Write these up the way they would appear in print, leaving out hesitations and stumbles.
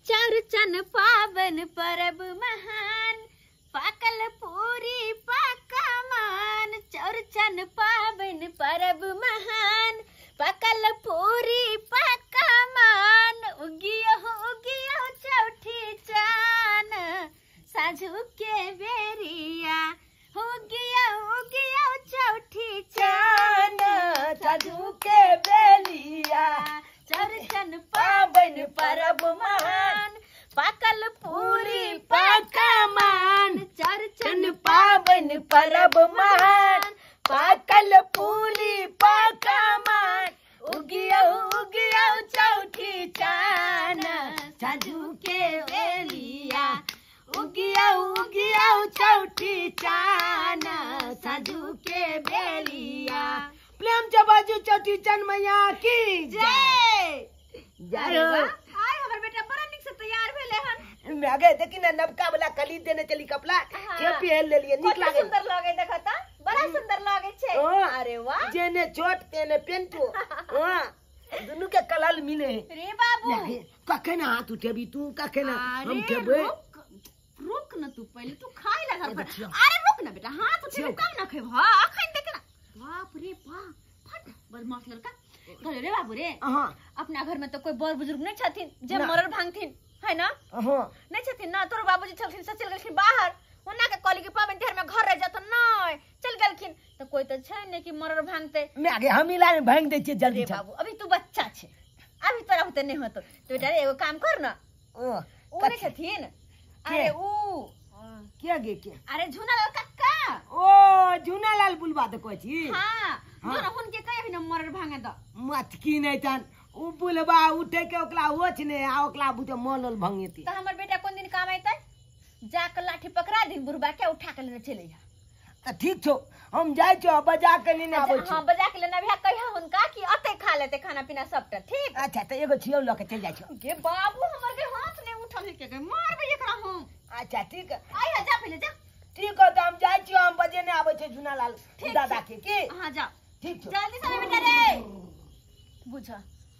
चौरचन पावन परब महान, पाकल पूरी पकवान। चौरचन पावन परब महान, पाकल पूरी पकवान। उगियो उगियो चौठी चान, साझू के बेरिया। उगियो उगियो चौठी चान, साझू के बेरिया। चौरचन पावन परब महान, पाकल पूरी पकवान। चौरचन पावन परब महान, पाकल पूरी पकवान। उगियो उगियो चौठी चान, साझू के बेरिया। उगियो उगियो चौठी चान, साझू के बेरिया। प्रेम से बाजू चौठी चान मैया की जय। जय हो। आय हमर बेटा बड़ा निक से तैयार भेले हन। मैं देखी ना नबका वाला कली देने चली कपड़ा के पहन ले लिए, निक लागे, सुंदर लागे देखता, बड़ा सुंदर लागे छे। अरे वाह, जेने छोट तेने पेंटो। हां, दुनु के कलर मिले रे बाबू। कखन हाथ उठेबी तू, कखन हम खेबे? रुक न तू, पहले तू खाई ला घर पर। अरे रुक ना बेटा, हाथ उठेबे तब ना खेब। हां अखन देख ना, बाप रे बाप, फट बदमाश लड़का। घरे रे बाबू रे। हां, अपना घर में तो कोई बड़ बुजुर्ग नहीं छथिन जे मरर भांगथिन, है ना? हां, नहीं छथिन ना। तोर बाबूजी छलखिन से चल गेलखिन बाहर, ओना के कहली कि पावन तिहार में घर रह जात, नहीं चल गेलखिन। तो कोई तो छै ने कि मरर भांगते। मैं आगे हम इला में भांग दे छियै जल्दी। बाबू अभी तू बच्चा छे, अभी तोरा होते नहीं होतो। तो बेटा एगो काम कर ना, ओ नहीं छथिन, अरे ऊ के गे के, अरे झूनालाल काका। ओ झूनालाल बुलबा त कहै छी? हां, जो ना हुनके कहि न मरर भांगे द। मत की नहीं तन ऊ बुलबा उठे के ओकला होछ ने, आ ओकला बुझे मलल भंगेती। त हमर बेटा कोन दिन काम आइतै? जा के लाठी पकड़ा दिन बुढ़बा के, उठा के लेने चले आ। त ठीक छौ, हम जाइ छौ बजा के लेने आबै छी। हां, बजा के लेने आबिहा, कहिया हुनका कि अतै खा लेते खाना पीना सबटा। ठीक? अच्छा, त एगो छियौ ल के चल जाइ छौ। गे बाबू, हमर के हाथ ने उठल है, के मारबै एकरा हम। अच्छा ठीक है, आइ जा पहिले जा। ठीक है, त हम जाइ छियौ, हम बजेने आबै छै झूनालाल दादा के। की? हां जा, ठीक छौ, जल्दी से बेटा रे। बुझ,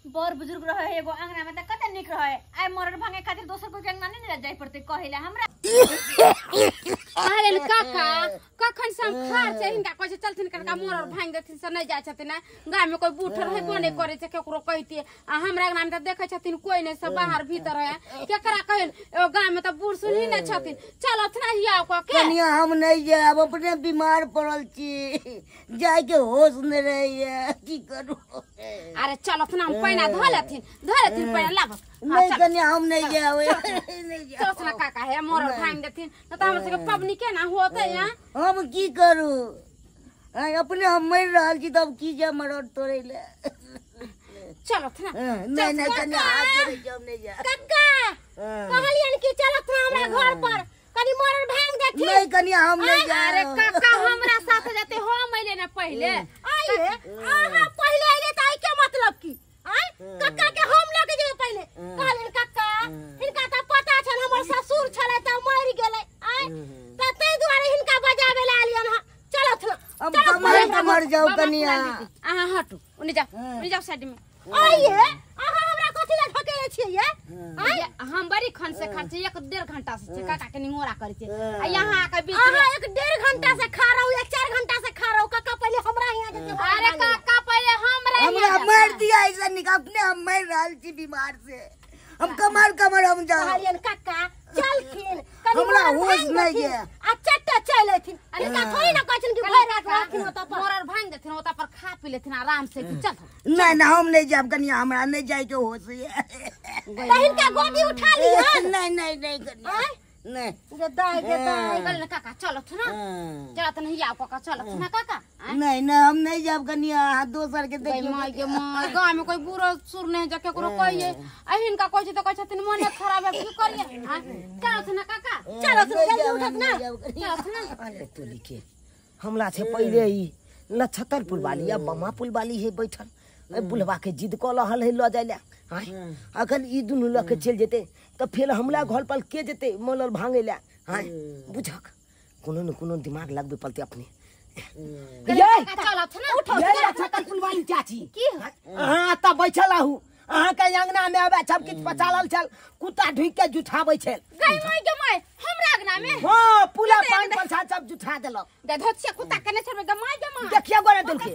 बड़ बुजुर्ग रहे एगो अंगना में त कते निक रहे। आइ मरर भांगे खातिर दोसर कोई के अंगना नहीं जाय पड़ते कहिला हमरा। अरे काका, कखन से हम खार छै, हिनका कहै छै चलथिन कनका मरर भांग देथिन, से नहीं जाइ छथिन। गाम में कोई बूढ़ रहबो नहीं करे छै, केकरो कहितियै। आ हमरा अंगना में त देखै छथिन कोई नहीं, सब बाहर भीतर है, केकरा कहल? एगो गाम में त बूढ़ सुनही नहीं छथिन। चलत ना हिया क के। कनिया हम नहीं जायब, अपने बीमार पड़ल छी, जाय के होश नहीं रहैया, की करू? अरे चलत ना, हम पैना धो लेथिन, धो लेथिन पैना लाब। नहीं कनिया हम नहीं जायब, नहीं जायब। चलत ना काका, हे मरर भांग देथिन न त हमरा सबके पबनी केना होतै? हम की करू, अपने हम मरि रहल छी तब की जाय मरड़ तोड़ै ले। चलत ना। नहीं नहीं कनिया हाथ जोड़ै छी, हम नहीं जायब। काका कहलियन कि चलत ना हमरा घर पर कनी मरड़ भांग देथिन। नहीं कनिया हम नहीं जायब। अरे काका हमरा साथ जाते हम अइले ना पहिले। आइए अहाँ पहिले अइले त आई के मतलब की? आइ काका के हम लके जेबै पहिले। कहलियन काका हिनका त पता छल हमर ससुर छलै त मरि गेलै, आइ त तै दुआरे हिनका बजाबे ला आलियन। हां चलत ना, हम कमर कमर जाऊ कनिया। अहाँ हटू, ओने जाओ, ओने जाओ साइड में। आइए अहाँ हमरा कथि ला ढकेले छियै ये? आइ हम बड़ी खन से खर्चे 1-1.5 घंटा से छै काका के निंगोरा करै छै, आ यहाँ के बीच में अहाँ 1-1.5 घंटा से खा रहू या 4 घंटा से खा रहू। काका पहिले हमरा यहाँ जेते। अरे काका पहिले हमरा हमरा मार दिया ऐसा निक, अपने हम मर रहल छी बीमार से, हम कमर कमर हम जाऊ। कहलियन काका चलखिन, हमरा होश नहीं है, आ चट्टा चल अथिन। हिनका थोड़ी ना कहै छथिन कि भरि रात रहथिन ओतऽ पर, मरर भांग देथिन ओतऽ पर खा पी लेथिन आराम से। चल नहीं ना हम नहीं जायब कनिया, हमरा नहीं जाय के होश है। त हिनका गोदी उठा लिहन। नहीं नहीं नहीं कनिया नहीं। गे दाइ गे दाइ। कहलियन काका चलत ना, चलत नहीं आओ काका, चलत ना काका। नहीं नहीं हम नहीं जायब कनिया, दोसर के देखियो। माय गे माय, गाँव में कोई बूढ़ो सुर नहीं जा केकरो कहिए, आ हिनका कहै छै त कहै छथिन मोने खराब है, की करिए? चलत ना काका, चलत जल्दी उठत ना, चलत ना। अरे तो लिखे हमला छै पहिले ई नक्षत्रपुर वाली आ बमापुल वाली है बैठल, बुढ़वा के जिद कऽ रहल है लऽ जाय ले। अखन ई दुनू लऽ के चलि जेतै तऽ फेर हमरा घर पर के जेतै मलल भांगै ले? आँय बुझक, कोनो न कोनो दिमाग लगबे पड़तै अपने। चाची की अहाँ एतऽ बैठल रहू, अहाँ के अंगना में आबे सब किछ पचालल छल कुत्ता ढुक के जुठाबै छल गई माय गे my हमरा अंगना में हां पूरा पान प्रसाद सब जुठा देलक दे धोछिया कुत्ता केने छल गे my गे my देखिया गोरे देलके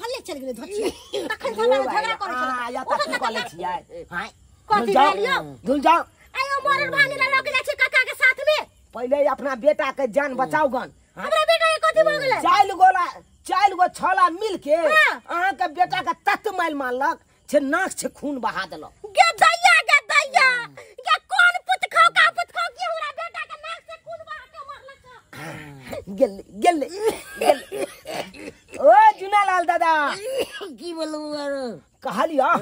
भले चल गेलै धोछिया तखन हमरा झगड़ा करै छल हां या त की करै छियै हां कथि भेलियो धुल जाओ आयो मरल भांगे ला लके जाइ छै काका के साथ में पहिले अपना बेटा के जान बचाओ गन हमरा बेटा के कथि भ गेलै चाइल गोला चाइल गो छला मिल के अहाँ के बेटा के तत माइल मारलक छे नाक छे खून बहा देलक गे दैया गे दैया गे कोन पुत खाओ का पुत खाओ कि हमरा बेटा के नाक से खून बहा के मारलक गेल गेल गेल ओ जुनालाल दादा की बोलू आरो कहलियो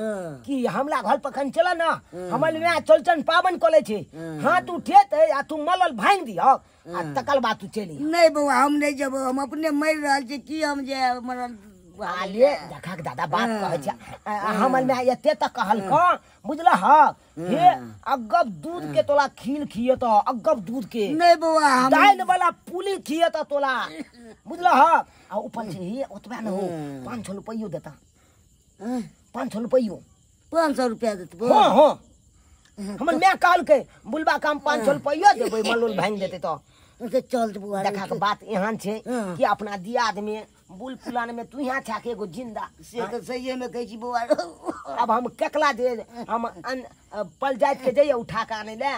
कि हमला घर पखन चल ना हमर में चलचन पावन कले छे हाथ उठेते आ तू मलल भांग दियो आ तकल बात तू चली नहीं बउआ हम नहीं जब हम अपने मर रहल छी की हम जे मरल आले देखा के दादा बात कहै छै हमर में एते तक कहलक बुझला ह हे अगब दूध के तोला खील खिए त अगब दूध के नहीं बउआ हम दाल वाला पुली खिए त तोला बुझला ह आ ऊपर से हे ओतबा न हो 500 रुपैयो देता 500 रुपैयो 500 रुपया देत हां हां हमर मैं कहल के बुलबा काम 500 रुपैयो देबै मलोल भांग देते त अच्छा चल बउआ देखा के बात एहन छै कि अपना दियाद में बुल पुलान में तू यहाँ छा के एगो जिंदा से त सही में कहै छी बउआ अब हम केकला दे हम पल जाइत के जइए उठा के आनै ले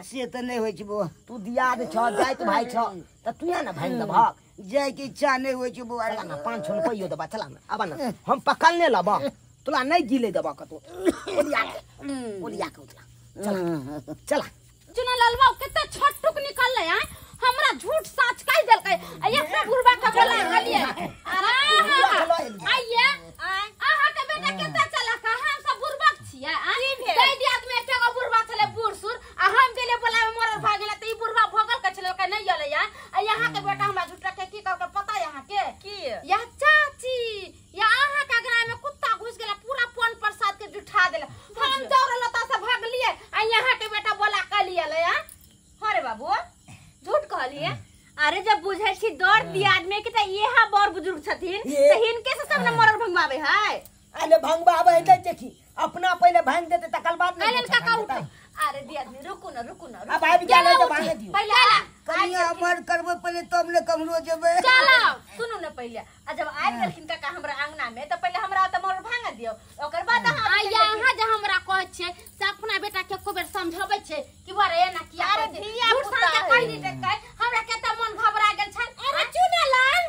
से त नहीं होइ छै बउआ तू दियाद छ जाइत भाई छ त तू यहाँ ना भांग देबहक जाय के इच्छा नहीं होइ छै बउआ चला ना 500 रुपैयो देबा चला ना अब ना हम पकड़ने लबा तोला नहीं गिले देबा कतो ओलिया के ओलिया के उतला चला चला चुनालाल बाबू कते छोटुक निकललै हैं हमरा झूठ सच कह देलकै आ एकटा बुढ़बा के बोला गेलियै आइए अहाँ के बेटा केते चलक हम सब बुढ़बा छियै गई दियाद में एकटा गो बुढ़बा छलै बूढ़ सूढ़ आ हम गेलियै बोलावे मरल भाग गेलै त ई बुढ़बा भगल के छलै ओकरा नहीं अलै आ यहाँ के बेटा हमरा झूठ के की कहलकै पता यहाँ के की या चाची या अहाँ के अंगना में कुत्ता घुस गेला पूरा पान प्रसाद के जुठा देला हम दौड़ल ओतऽ से भगलियै आ यहाँ के बेटा बोला के लियलै अरे बाबू झूठ कहलियै अरे जब बुझै छी दौड़ दियाद में कि त इहा बड़ बुजुर्ग छथिन त हिनके से सब न मरल भंगवावे है अरे भंगवावे है देखी अपना पहले भांग देते तकल बाद नहीं काका उठ अरे दियाद में रुकू ना रुकू ना अब आबि गेलै त भांगे दियो पहिले कनिया अमर करबै पहिले तब ने कमरो जेबै चलो सुनू ना पहिले आ जब आबि गेलखिन काका हमरा अंगना में त पहिले हमरा त मरल भांग दियो ओकर बाद अहाँ यहाँ जे हमरा कहै छै से अपना बेटा के एको बेर समझाबै छै कि बरे एना किया अरे धिया पुता के कहि दे कै हमरा केते मन घबरा गेल छै अरे चुनालाल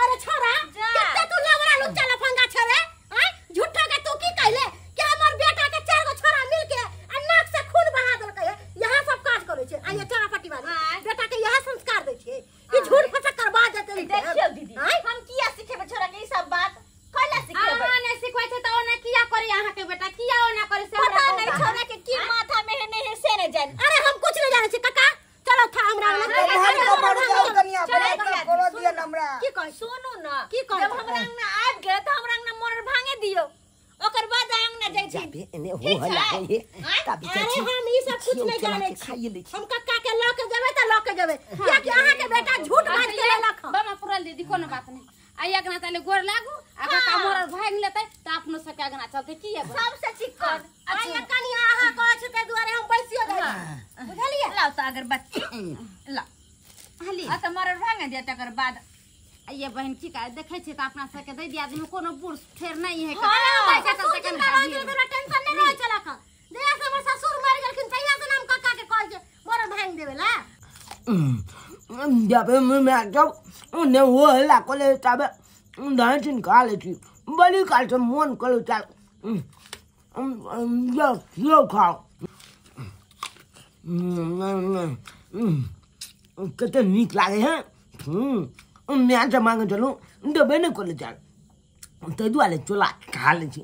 अरे छोरा केते तू लवरा लुच्चा लफंगा छै रे हैं झूठा के तू की कहले कि हमर बेटा के चार गो छोरा मिल के आ नाक से खून बहा देलकै यहाँ सब काज करै छै आ ये चोरा पट्टी वाली बेटा के यह संस्कार दै छै कि झूठ फसक करवा देते देखियो दीदी हम किया सिखेबै छोरा के ई सब बात कैला सिखेबै अहाँ नै सिखबै छै त ओना किया करी अहाँ के बेटा किया ओना करी से पता नहीं छोरा के की माथा में है नहीं है से नहीं जान अरे हम कुछ नहीं जाने छै काका चलो था हमरा कनिया बोला दिया हमरा की कह सुनू ना की कह जब हमरा अंगना आबि गेल त हमरा अंगना मरल भांगे दियो ओकर बाद अंगना जाइ छी जाबे एने हो हला हे तब अरे हम ई सब कुछ नहीं जाने छी हम कक्का के ल के जेबै त ल के जेबै किया कि अहाँ के बेटा झूठ बाज के लेलक बाबा पुरल दीदी कोनो बात नहीं आ अगना तले गोर लागू आ काका मरल भांग लेतै त अपनो सबके अगना चलतै की है सबसे चिक्कन आ कनिया अहाँ कहै छै ताहि दुआरे हम बैसियो जाइ छी बुझलियै लाओ त अगरबत्ती लाओ हली आ त मरल भांगे दिया तकर बाद ये बहन की का देखै छी त अपना सबके दै दिया आदमी कोनो बूढ़ ठेर नहीं है हां ससुर जिंदा रह गेल त टेंशन नहीं रहै छलक जहिया से हमर ससुर मर गेलखिन तहिया से हम काका के कहै छै मरल भांग देबे ला जाबे मैं जब ने वो हला कोले तबे दांचिन खा ले छी बड़ी काल से मन करो चल यो यो खाओ कते नीक लागे है मैं से मांगे चलू देबे नहीं कोले चल ताहि दुआरे चोला खा ले छी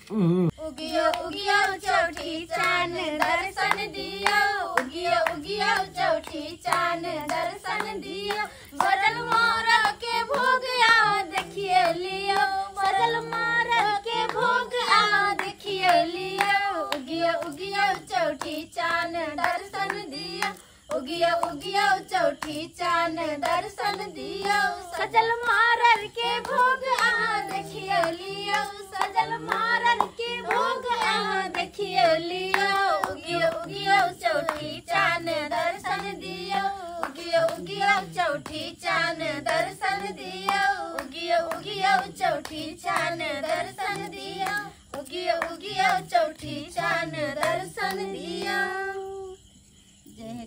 उगियो उगियो चौठी चान दर्शन दियो उगियो उगियो चौठी चान दर्शन दियो बदल मोर के भोग आ देखिए लियो बदल मोर के भोग आ देखिए लियो उगियो उगियो चौठी चान दर्शन दियो उगियो उगियो चौठी चान दर्शन दियो। सजल मारल के भोग अहाँ देखियो लियो, सजल मारल के भोग अहाँ देखियो लियो। उगियो उगियो चौठी चान दर्शन दियो, उगियो उगियो चौठी चान दर्शन दियो। उगियो उगियो चौठी चान दर्शन दियो, उगियो उगियो चौठी चान दर्शन दियो।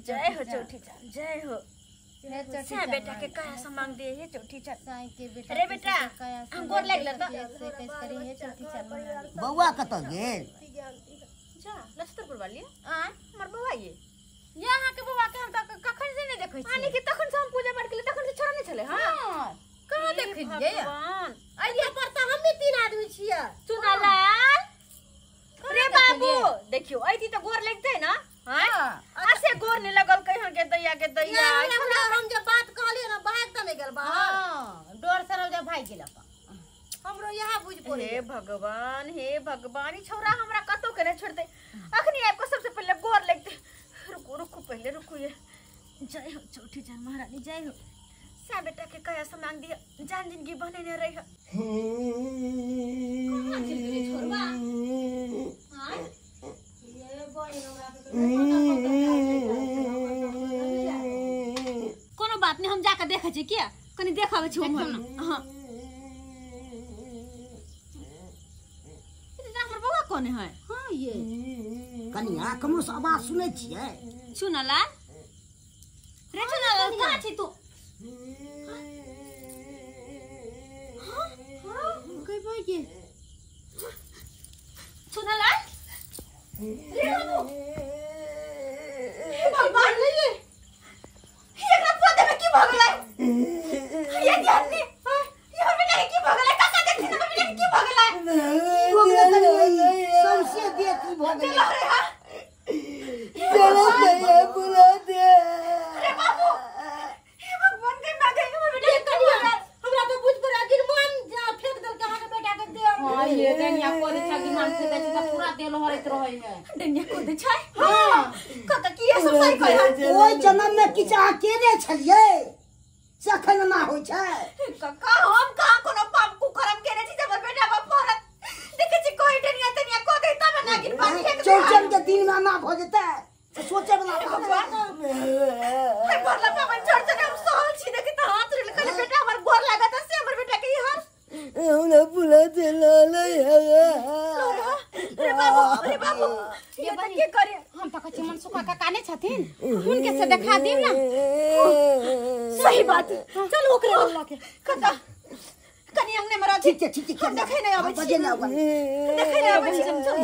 जय हो चौठी चान, जय हो। से बेटा के कहा सामान दे हे चौठी चान। अरे बेटा हम गोर लाग लत बौआ कत गेल? जा लछतरपुर वाली आ हमर बौआ ये यहाँ के बौआ के हम त कखन से नहीं देखै छी। आने के तखन से हम पूजा पाठ केले तखन से छोड़ा नहीं छले। हां कहां देखै छियै? भगवान अइया पर त हम भी 3 आदमी छियै। चुनालाल रे बाबू देखियो ऐती त गोर लगतै ना। हां आसे गोर नहीं लगल कहिन के दैया के दैया। हम जे बात कहलियै ना भाग त नहीं गेल बाहर। हां डर सरल जे भाग गेल हमरो यहाँ बुझ पड़े। हे भगवान हे भगवान, ई छौरा हमरा कतौ के नहीं छोड़ते। अखनी आबि के सबसे पहले गोर लगते। रुको रुको पहले रुको ये। जय हो चौठी जान महारानी जय हो। सा बेटा के कया सामान दिया जान जिंदगी बनेने रही। कहां चल गेलै छोरवा? हां ये बहिन हमरा के पता कोनो बात नहीं, हम जाके देखै छी किया कनी देखाबै छी उम्हर। हां हमर बौआ कोन है? हां ये कनिया कमरो से आवाज सुनै छियै? चुनालाल रे चुनालाल कहां छी तू? हां हां कई भाई के चुनालाल रे बाबू, हे भगवान रे ये एकरा पोते में की भ गेलै? ये ध्यान नहीं, ये हमर बेटा के की भ गेलै? काका देखथिन हमर बेटा के की भ गेलै? सौंसे देह की भ गेलै? चलो भैया बुला दे। अरे बाबू हे भगवान के मां गई हमर बेटा के की भ गेलै? हमरा तो बुझ पड़ा गिरमान जा फेंक देल के अहाँ के बेटा के देह। हां ये डनिया को दे छगी मान से दे त पूरा देह लहरैत रहै है। डनिया को दे छै? हां काका की ये सब सही कहै? ओइ जन्म में किछ अहाँ केने छलियै से अखन ना होइ छै। काका हम कहां कोनो पाप कुकर्म केने छी हमर बेटा पर पड़त? देखै छी कोई डनिया तनिया को दे तब ना गिर पानी फेंक दे। चौचन के दिन में ना भ जेतै से सोचे वाला बात। हे भरला पावन चढ़ हम सहल छी देखि त हाथ रेल कहले बेटा हमर गोर लागत से हमर बेटा के ई हाल हमरा बुला दे लाले। रे बाबू रे बाबू ये त के करे? हम त कहै छी मनसुखा काका नै छथिन हुनके से देखा दिम ना। सही बात, चल ओकरे बोला के। काका कनी अंगने में रह। ठीक छै ठीक छै, हम देखै नै आबै छी, बजे नै आबै, देखै नै आबै छी। चल चल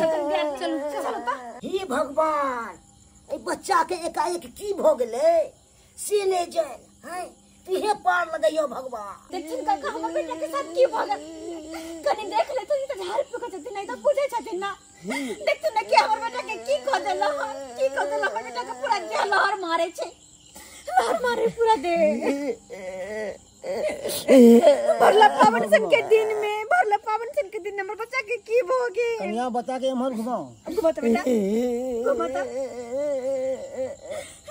चल चल त। हे भगवान, ए बच्चा के एकाएक की भ गेलै से नै जान। हैं तुहे पार लगैयो भगवान। देखथिन काका हमर बेटा के साथ की भ गेल? कनी देख ले त ई त झाड़ फूक छथिन नहीं त बुझै छथिन ना। देखथिन ना कि हमर बेटा के की क देल हन, की क देल हमर बेटा के पूरा देह लहर मारे छै, लहर मारे पूरा देह। भरला पावन सन के दिन में, भरला पावन सन के दिन हमर बच्चा के की भ गेल? कनिया बच्चा के एम्हर घुमाओ। घुमा त बेटा घुमा त।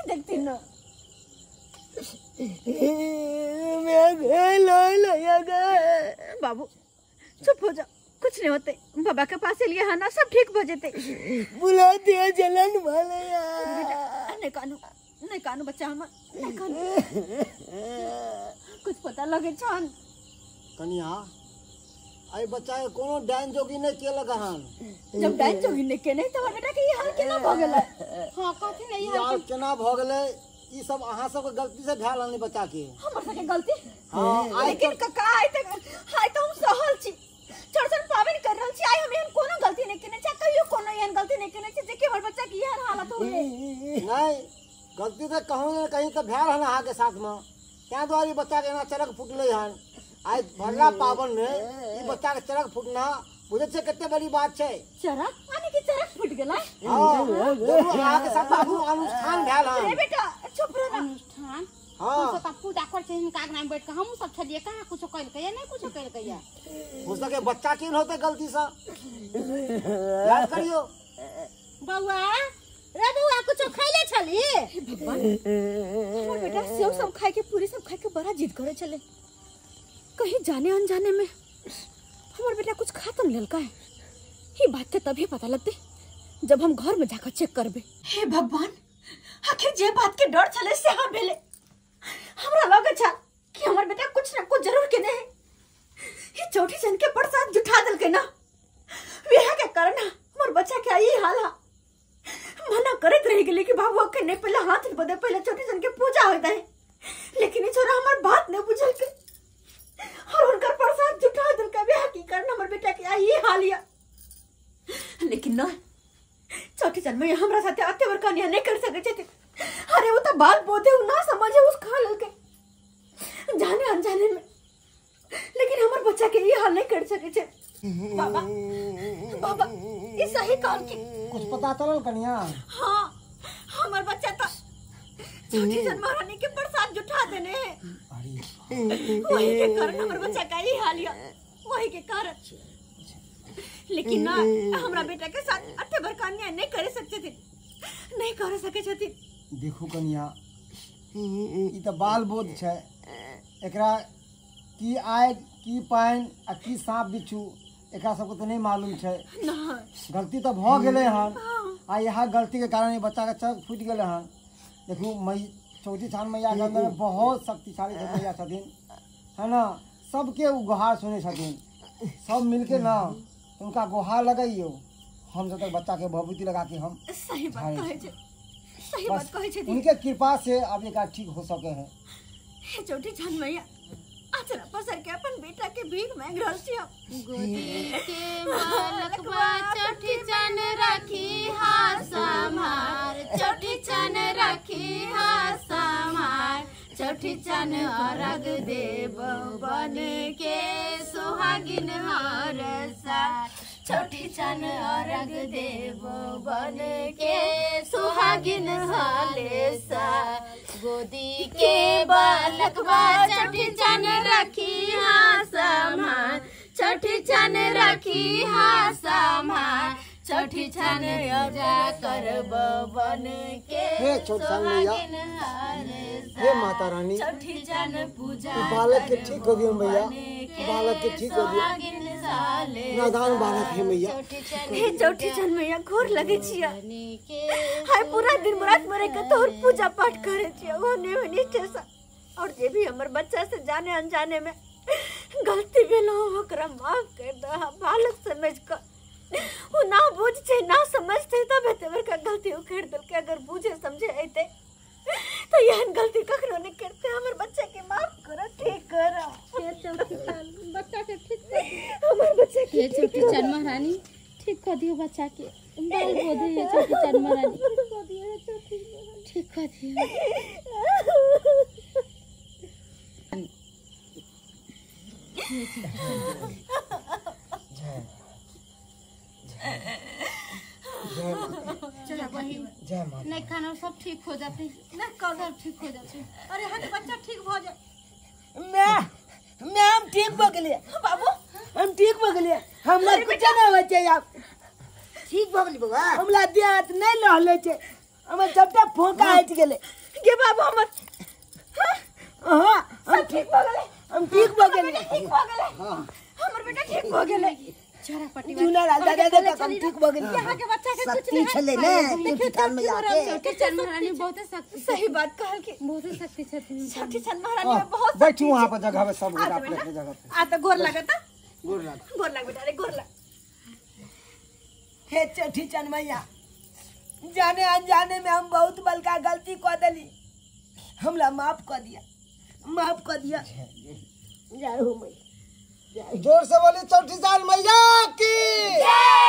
देखथिन ना बाबू चुप हो जाओ, कुछ नहीं होते, बाबा के पास लिए है ना सब ठीक हो जेते। बुला दिया जलन वाले बेटा नहीं कानू नहीं कानू बच्चा हमर नहीं कानू, कुछ पता लगे छन। कनिया आई बच्चा के कोनो डाइन जोगी नहीं केलक हन। जब डाइन जोगी नहीं केने त हमर बेटा के ई हाल केना भ गेलै? हां कथि नहीं ई हाल केना भ गेलै? ई सब अहाँ सब के गलती से भेल हन बच्चा के। हमर सबके गलती? हां लेकिन काका आइ तक आइ त हम सहल छी, चौरचन पाबनि कर रहल छी, आइ हम एहन कोनो गलती नहीं केने छी, कहियो कोनो एहन गलती नहीं केने छी जे कि हमर बच्चा के एहन हालत होए। नहीं गलती त कहूं ने कहीं त भेल हन अहाँ के साथ में, तैं दुआरे बच्चा के एना चरक फुटलै हन। आइ भरला पाबनि में ई बच्चा के चरक फुटना बुझै छियै कते बड़ी बात छै। चरक माने कि चरक फुट गेलै? हां देखू अहाँ के साथ बाबू अनुष्ठान भेल हन। रे बेटा चुप रह ना। अनुष्ठान? हां हम सब पूजा कर छै हिनका अंगना में बैठ के, हम सब छलियै कहां कुछो कइलकै या नहीं कुछो कइलकै या। हो सके बच्चा के होते गलती से, याद करियो। बौआ रे बौआ कुछो खैले छली? भगवान, हमर बेटा सेव सब खाए के पूरी सब खाए के बड़ा जिद करे चले, कहीं जाने अनजाने में हमर बेटा कुछ खा तो लेलका है। ये बात के तभी पता लगते जब हम घर में जाकर चेक करबे। हे भगवान, आखिर जे बात के डर छले से हाँ भेले। हमरा लगे छा कि हमर बेटा कुछ ना कुछ जरूर केने है। ये चौथी जन के प्रसाद जुठा देलके ना, विवाह के कारण हमर बच्चा के आई हाल हा। मना करत रह गेली कि बाबू के नहीं पहले हाथ बदे पहले चौथी जन के पूजा होता है, लेकिन ये छोरा हमर बात नहीं बुझल के और उनकर प्रसाद जुठा देलके। विवाह के कारण हमर बेटा के आई हाल या। लेकिन ना चौथी जन में हमरा साथे अते बड़का अन्याय नहीं कर सके छे। अरे वो तो बाल बोधे उ ना समझे उस खा ललके जाने अनजाने में, लेकिन हमर बच्चा के ये हाल नहीं कर सके छे। बाबा बाबा ये सही कहल की कुछ पता चलल कनिया? हां, हमर बच्चा तो चौथी जन महारानी के प्रसाद जुठा देने है। अरे वही के कारण हमर बच्चा का ये हाल या, वही के कारण। लेकिन ना हमरा बेटा के साथ अते बड़का अन्याय नहीं करे सकते थे, नहीं करे सके छथि। देखू कनिया, ई त बाल बोध छै, एकरा की आग की पानि आ की सांप बिच्छू एकरा सबके तो नहीं मालूम छै। गलती तो भ गेलै हन आ इएह गलती के कारण बच्चा के चक फूटि गेलै हन। देखू मई चौथी छान मैया के अंदर में बहुत शक्तिशाली मैया छथिन है ना, सबके उ गुहार सुनै छथिन। सब मिलके ना उनका गुहार लगैयो, हम जब तक बच्चा के भभूति लगा के हम सही बात कहै छै, सही बात कहै छै। उनके कृपा से अब एक ठीक हो सके है। हे चौथी छान मैया, आचरा पसर के अपन बेटा के भीख मांग रहल छी हम। गोदी के बालकवा चौथी चन राखी हा संभार, चौथी चन राखी हा संभार, चौथी चन अर्घ देव बन के सुहागिन हर साल, चौथी चन अर्घ देव बन के सुहागिन हले साल। गोदी के बालकवा चौथी चन राखी हा संभार, चौथी चन राखी हा संभार, चौथी चन पूजा करब बन के सुहागिन हले साल। हे माता रानी, चौथी चन पूजा बालक के ठीक हो गया भैया, बालक के ठीक हो गया, नादान बालक है मैया। हे चौथी चन मैया, घोर लगे छिया हाय, पूरा दिन रात मरे के तोहर पूजा पाठ करे छिया ओने ओने जैसा। और जे भी हमर बच्चा से जाने अनजाने में गलती भेल हो ओकरा माफ कर दे। बालक समझ कर वो ना बुझ छे ना समझते तब एते बड़का गलती उखेड़ देलके। अगर बुझे समझे ऐते तो एहन गलती कखनो नहीं करते। हमर बच्चा के माफ करो, ठीक करो। हे चौथी चन बच्चा के ठीक कर, हमर बच्चा के हे चौथी चन महारानी ठीक कर दियो बच्चा के, बाल बोधे हे चौथी चन महारानी ठीक कर दियो। जय बहिन, जय माता। नहीं खाना सब ठीक हो जाते, नहीं सब ठीक हो जाते। अरे हाँ के बच्चा ठीक हो जाए। मैं हम ठीक भ गेलियै बाबू, हम ठीक भ गेलियै, हमरा कुछ ना होइ छै आब। ठीक भ गेली बौआ? हमरा देह हाथ नहीं लहलै छै, हमर सबटा फोका हटि गेलै। गे बाबू हमर हां, हम ठीक भ गेलै, हम ठीक भ गेलियै, ठीक भ गेलै। हां, हमर बेटा ठीक भ गेलै। छोरा पटी जूना लाल दादा दादा हम ठीक भ गेलियै। यहाँ के बच्चा के कुछ शक्ति छलै ने चौथी चन मैया के। चौथी चन महारानी बहुत शक्ति, सही बात कहल के बहुत शक्ति छथिन चौथी चन महारानी में बहुत। बैठू वहां पर जगह पे, सब गोटा अपने अपने जगह पे। आ त गोर लागत, गोर लाग, गोर लाग बेटा रे, गोर लाग। हे चौथी चन मैया, जाने अनजाने में हम बहुत बड़का गलती कर देली, हमरा माफ कर दिया, माफ कर दिया। जय हो मैया। जोर से बोली चौथी साल मैया की जय।